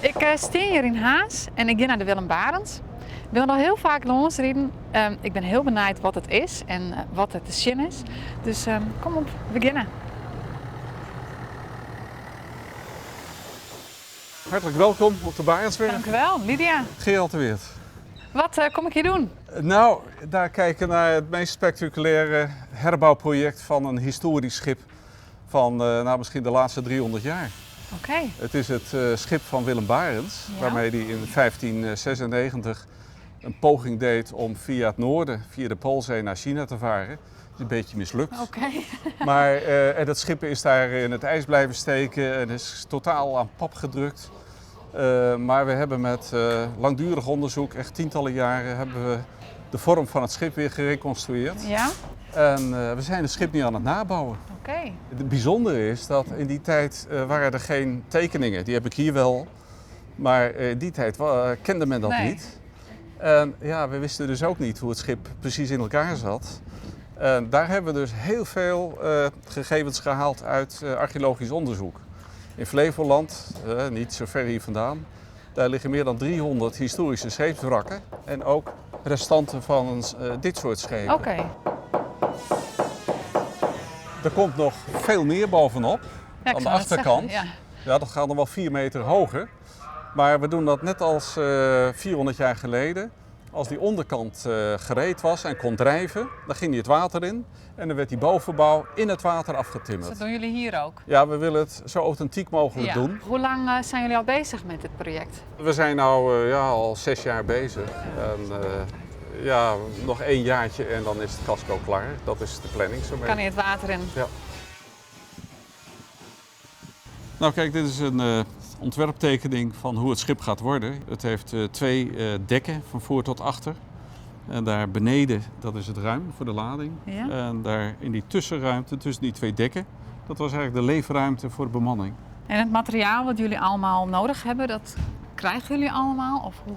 Ik eh, stean hjir yn Harns en ik gean nei de Willem Barentsz. Ik bin al hiel faak lâns riden. Ehm, ik bin hiel benijd wat it is en eh, wat der te sjen is. Dus ehm, kom op, we begjinne. Hartelijk welkom op de Barentswerf. Dank u wel, Lydia. Gerald de Weert. Wat eh, kom ik hier doen? Nou, daar kijken naar het meest spectaculaire herbouwproject van een historisch schip van eh, nou, misschien de laatste 300 jaar. Oké. Het is het eh, schip van Willem Barentsz, Ja. waarmee hij in 1596 een poging deed om via het noorden, via de Poolzee naar China te varen. Dat is een beetje mislukt. Oké. Maar en dat schip is daar in het ijs blijven steken en is totaal aan pap gedrukt. Maar we hebben met langdurig onderzoek, echt tientallen jaren, hebben we de vorm van het schip weer gereconstrueerd. Ja? En we zijn het schip nu aan het nabouwen. Oké. Het bijzondere is dat in die tijd waren er geen tekeningen. Die heb ik hier wel. Maar in die tijd kende men dat Nee. niet. En ja, we wisten dus ook niet hoe het schip precies in elkaar zat. En daar hebben we dus heel veel gegevens gehaald uit archeologisch onderzoek. In Flevoland, niet zo ver hier vandaan, daar liggen meer dan 300 historische scheepswrakken. En ook restanten van dit soort schepen. Oké. Er komt nog veel meer bovenop. Ja, ik aan de zou het zeggen, achterkant. ja. Ja, dat gaat nog wel 4 meter hoger. Maar we doen dat net als 400 jaar geleden. Als die onderkant gereed was en kon drijven, dan ging die het water in. En dan werd die bovenbouw in het water afgetimmerd. Dus dat doen jullie hier ook? Ja, we willen het zo authentiek mogelijk Ja. doen. Hoe lang zijn jullie al bezig met dit project? We zijn nu ja, al 6 jaar bezig. En ja, nog 1 jaartje en dan is het casco klaar. Dat is de planning zo'n Kan beetje. hij het water in? Ja. Nou kijk, dit is een ontwerptekening van hoe het schip gaat worden. Het heeft 2 dekken van voor tot achter. En daar beneden, dat is het ruim voor de lading. Ja. En daar in die tussenruimte, tussen die 2 dekken, dat was eigenlijk de leefruimte voor de bemanning. En het materiaal wat jullie allemaal nodig hebben, dat krijgen jullie allemaal? Of hoe?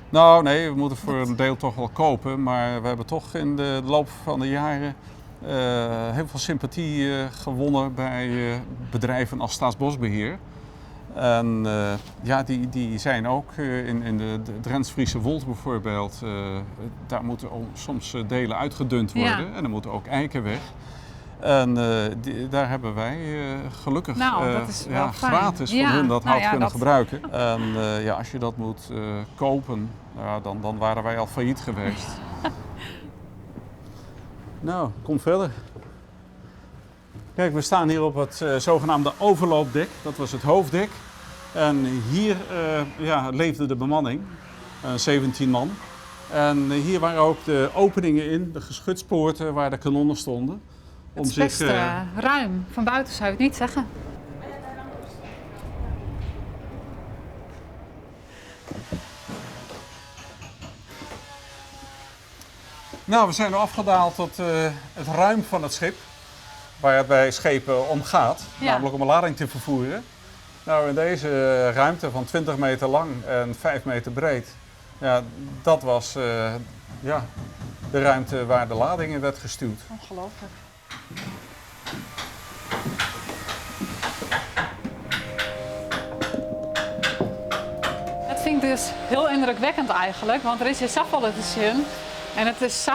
Nou nee, we moeten voor een deel toch wel kopen. Maar we hebben toch in de loop van de jaren heel veel sympathie gewonnen bij bedrijven als Staatsbosbeheer. En ja, die zijn ook in de Drents-Friese Wold bijvoorbeeld. Daar moeten soms delen uitgedund worden. En er moeten ook eiken weg. En daar hebben wij gelukkig Nou, dat is wel fijn. gratis van hun dat hout kunnen gebruiken. En ja, als je dat moet kopen, nou, dan waren wij al failliet geweest. Nou, kom verder. Kijk, we staan hier op het zogenaamde overloopdek. Dat was het hoofddek. En hier leefde de bemanning, 17 man. En hier waren ook de openingen in, de geschutspoorten waar de kanonnen stonden. Het is best, ruim. Van buiten zou je het niet zeggen. Nou, we zijn nu afgedaald tot het ruim van het schip. Waar het bij schepen om gaat, namelijk om een lading te vervoeren. Nou, in deze ruimte van 20 meter lang en 5 meter breed, ja, dat was de ruimte waar de lading in werd gestuwd. Ongelooflijk. Dat vind ik dus heel indrukwekkend eigenlijk, want er is hier zoveel te zien. En het is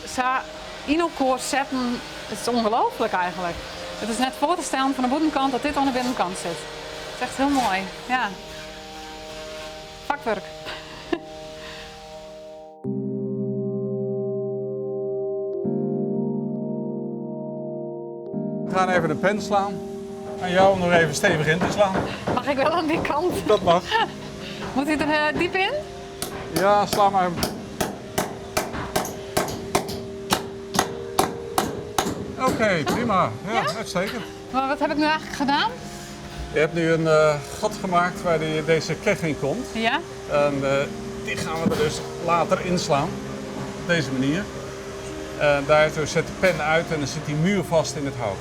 sa in elkaar zetten, het is ongelooflijk eigenlijk. Het is net voor te stellen van de bovenkant dat dit aan de binnenkant zit. Het is echt heel mooi, ja. Vakwerk. We gaan even de pen slaan. Aan jou om nog even stevig in te slaan. Mag ik wel aan die kant? Dat mag. Moet hij er diep in? Ja, sla maar. Oké, prima. Ja, Ja? uitstekend. Maar wat heb ik nu eigenlijk gedaan? Je hebt nu een gat gemaakt waar deze keg in komt. Ja. En die gaan we er dus later inslaan. Op deze manier. En daardoor zet de pen uit en dan zit die muur vast in het hout.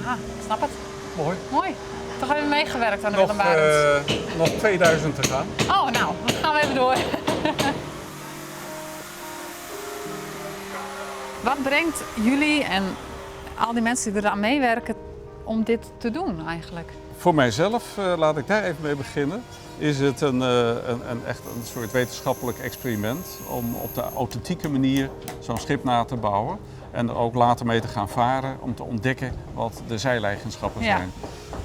Aha, ik snap het. Mooi. Mooi. Toch even meegewerkt aan de Nog Willem Barentsz. 2000 te gaan. Oh, nou, dan gaan we even door. Wat brengt jullie en Al die mensen die eraan meewerken om dit te doen eigenlijk? Voor mijzelf, laat ik daar even mee beginnen, is het een echt een soort wetenschappelijk experiment om op de authentieke manier zo'n schip na te bouwen. En er ook later mee te gaan varen om te ontdekken wat de zeileigenschappen zijn.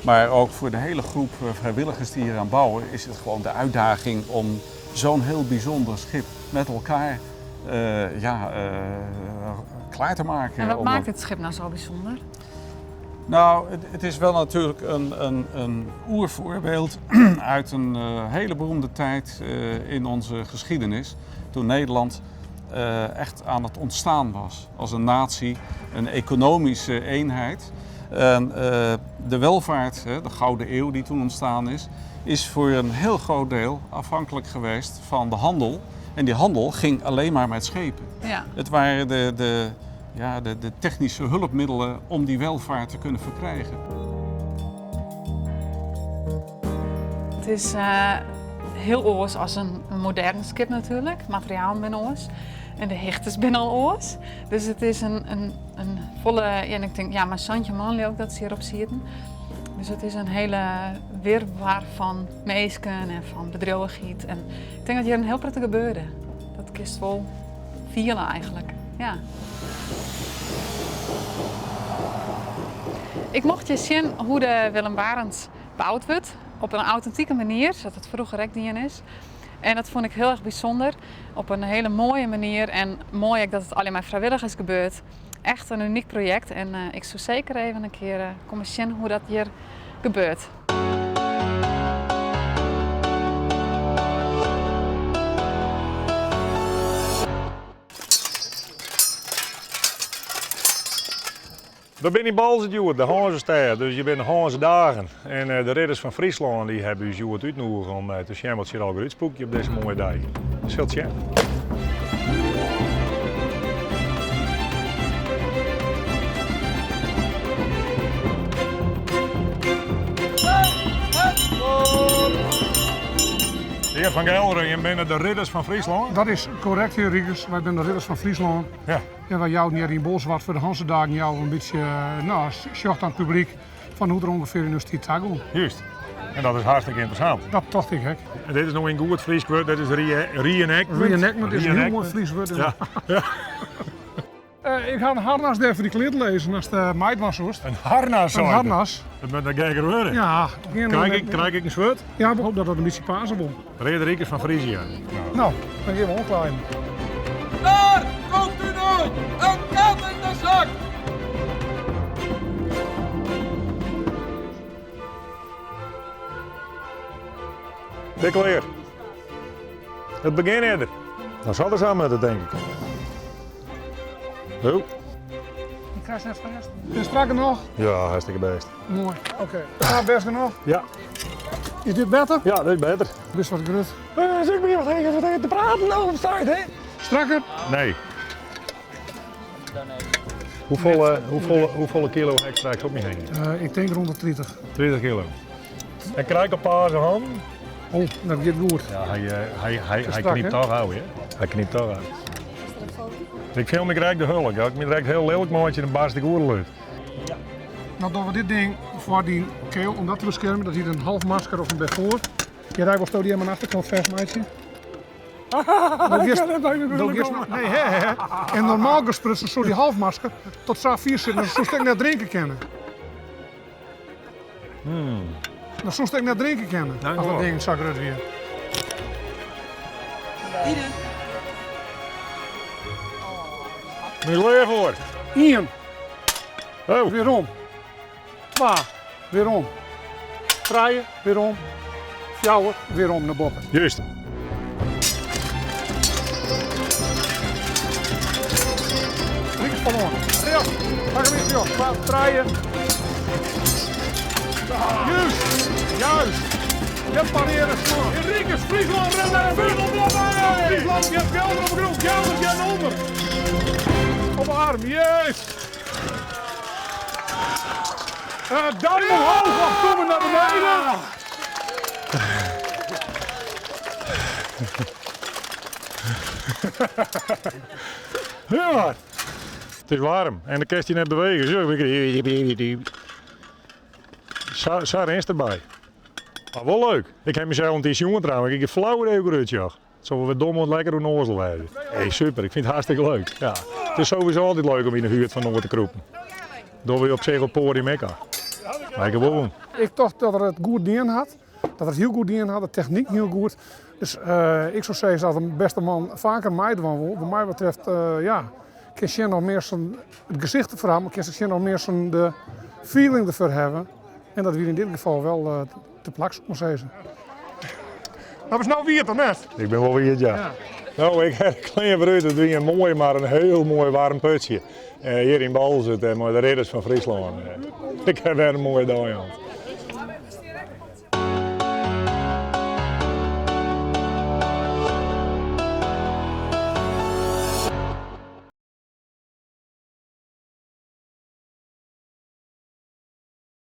Maar ook voor de hele groep vrijwilligers die hier aan bouwen, is het gewoon de uitdaging om zo'n heel bijzonder schip met elkaar klaar te maken. En wat maakt dit schip nou zo bijzonder? Nou, het is wel natuurlijk een oervoorbeeld uit een hele beroemde tijd in onze geschiedenis. Toen Nederland echt aan het ontstaan was als een natie, een economische eenheid. En de welvaart, de Gouden Eeuw die toen ontstaan is, is voor een heel groot deel afhankelijk geweest van de handel. En die handel ging alleen maar met schepen. Het waren de technische hulpmiddelen om die welvaart te kunnen verkrijgen. Het is heel oors als een modern schip natuurlijk. Het materiaal ben oors. En de hecht is binnen al oors. Dus het is een volle... Ja, en ik denk, ja, maar Santje Manli ook dat ze hierop zitten. Dus het is een hele wirwar van meesken en van bedrijvigheid. En ik denk dat hier een heel prettig gebeurde. Dat kist vol vielen eigenlijk. Ja. Ik mocht je zien hoe de Willem Barentsz gebouwd wordt. Op een authentieke manier, zoals het vroeger ook die is. En dat vond ik heel erg bijzonder. Op een hele mooie manier. En mooi ook dat het alleen maar vrijwillig is gebeurd. Echt een uniek project. En ik zou zeker even een keer komen zien hoe dat hier gebeurt. We zijn in Boalsert, de Hanzestad, dus je bent de Hanzedagen. En de ridders van Friesland die hebben ons uitgenodigd om te zien wat ze al uitspoekje op deze mooie dag. Zult je? Heer van Gelre, je bent de ridders van Friesland? Dat is correct, heer Riekers. Wij zijn de ridders van Friesland. En wij jou hier in Bolsward voor de Hanzedagen jou een beetje sjocht aan het publiek van hoe er ongeveer in de stad gaat. Juist. En dat is hartstikke interessant. Dat dacht ik, hè. En dit is nog een goed Fries woord, dat is reenactment. Reenactment is een heel mooi Fries woord. Ik ga een harnas daar voor die kleed lezen als de meid was, hoor. Een harnas, Een harnas. Dat moet een gekker worden. Ja. Krijg ik een zwart? Ja, ik hoop dat dat een beetje Pasen wordt. Rederikers van Frisia. Nou, dan gaan we omklaaien. Daar komt u nooit! Een kat in de zak! Dikke Het begin eerder. Dan zal er samen met het, denk ik. Oh. Ik krijg net vast. Is het strakker nog? Ja, hartstikke best. Mooi, oké. Gaat best nog? Ja. Is dit beter? Ja, dit is beter. Best wat grut. Zeg maar wat even te praten over de hè? Strakker? Nee. Hoeveel kilo heb ik straks op me heen? Ik denk rond de 30. 30 kilo. En krijg ik een paar zijn handen? Oh, dat gaat goed. Ja, hij knipt toch uit, hè? Hij knipt toch uit. Ik film ik direct de hulk. Ik ben direct heel lelijk mooitje en barst ik oerlijk. Ja. Nou doen we dit ding voor die keel, om dat te beschermen, dat hier een half masker of een bed voor. Je rijdt wel die aan mijn achterkant vast, meisje. Nee, hè, hè. En normaal gesproken zo die halfmasker tot zo 4 zitten, dan zou ik net drinken kennen. Dan zou ik net drinken kennen. Als dat ding zak rut weer. Ben je klaar voor? 1. Oh. Weer om. 2. Weer om. 3. Weer om. 4. Weer om naar boven. Juist. Riekers verloren. Ja, pak hem eens, joh. 2, 3. Juist. Juist. Je pareren slaan. Riekers, Friesland rent naar de vuur. Friesland, je hebt Gelder op de grond. Gelder, jij onder. Op de arm, yes. Duim omhoog, of kom maar naar beneden. Ja. It is waarm en dan kinst dy net bewege. Sa, sa rinst derby. Mar wol leuk. Ik ha mysels in tiid sjoen trouwens. Ik hie flauw idee hoe ik derút sjoch. It sil wol wer dom oant lekker ûnnoazel wêze. Hey, super, ik fyn it hartstikke leuk. Ja. It is sowieso altyd leuk om yn de huert fan Noard te krûpen. Dogge wy op sich op poadium ek al. Mar ik ha wol wûn. Ik tocht dat er it goed dien hat. Dat er it hiel goed dien hat, de technyk hiel goed. Dus ik soe sizze dat de beste man faker meidwaan wol. Wat my betreft, ja, kin sjen oft minsken it gesicht derfoar hawwe, mar kin se sjen oft minsken de feeling derfoar hawwe. En dat wie yn dit gefal wel te plak, soe ik mar sizze. Dat is no wiet, of net? Ik bin wol wiet, ja. No, ik ha de klean wer út. It wie in moai, mar in hiel moai waarm putsje. Hjir yn Boalsert mei de Ridders fan Fryslân. Ik ha wer in moaie dei hân.